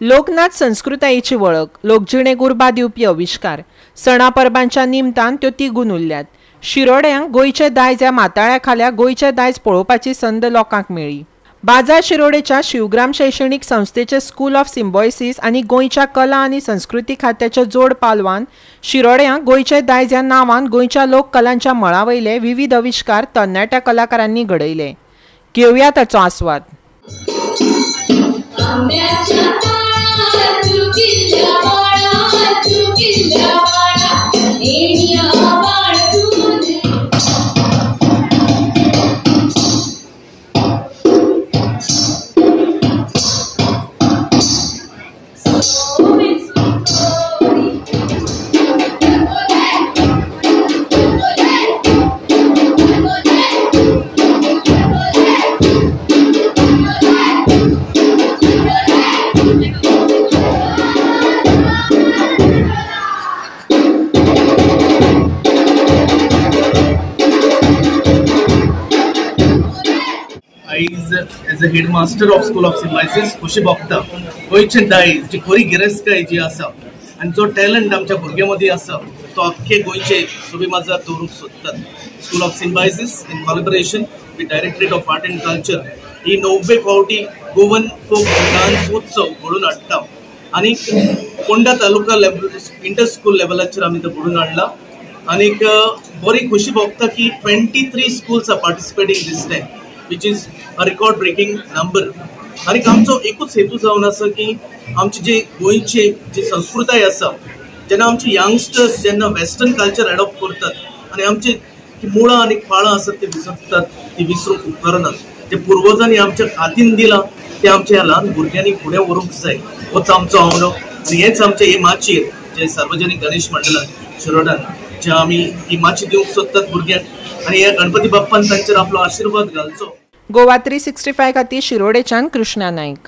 लोकनाच संस्कृतायेची वळख, लोकजिणेक उर्बा दिवपी आविश्कार. सणा परबांच्या निमतान त्यो तिगून उरल्यात. शिरोड्यांक गोंयचें दायज ह्या माताळ्या खाल्या गोंयचें दायज पळोवपाची संद लोकांक मेळ्ळी. बाजार शिरोडेच्या शिवग्राम शैक्षणीक संस्थेचे स्कूल ऑफ सिम्बॉयसीस आनी गोंयच्या कला आनी संस्कृती खात्याच्या जोड पालवान शिरोड्यांक गोंयचें दायज ह्या नांवान गोंयच्या लोककलांच्या मळा वयले विविध आविश्कार तरणाट्या कलाकारांनी घडयले. घेवया ताचो आस्वाद. As a headmaster of School of Symbiosis खुशी भोगता गोंयचें दायज जी खरी गिरेस्तकाय जी आसा आनी जो टॅलंट आमच्या भुरग्यां मदीं आसा तो आख्खे गोंयचे सोबी माजार दवरूंक सोदतात. School of Symbiosis in collaboration with Directorate of Art and Culture ही 9वे फावटी गोवन फोक डान्स उत्सव घडोवन हाडटा आनी फोंडा तालुका इंटर स्कूल लेवलाचेर आमी तो घडोवन हाडला आनीक बरी खुशी भोगता की 23 schools are participating this time, which is a record breaking number. आनी आमचो एकूच हेतू जावन आसा की आमची जे गोंयची जी संस्कृताय आसा, जेन्ना आमचे यंगस्टर्स जेन्ना वेस्टर्न कल्चर एडॉप्ट करतात आनी आमची मुळां आनी पाळां आसात ती विसरतात, ती विसरूंक उपकारनात. ते पुर्वजांनी आमच्या हातीन दिलां ते आमच्या ह्या ल्हान भुरग्यांनी फुडें व्हरूंक जाय, होच आमचो आंवडो. आनी हेच आमचे हे माचयेर जे सार्वजनीक गणेश मंडळान शिरोडान जे आमी ही माची दिवंक सोदतात भुरग्यांक आनी ह्या गणपती बाप्पान तांचेर आपलो आशिर्वाद घालचो. गोवा 365 खातीर शिरोडेच्यान कृष्णा नायक.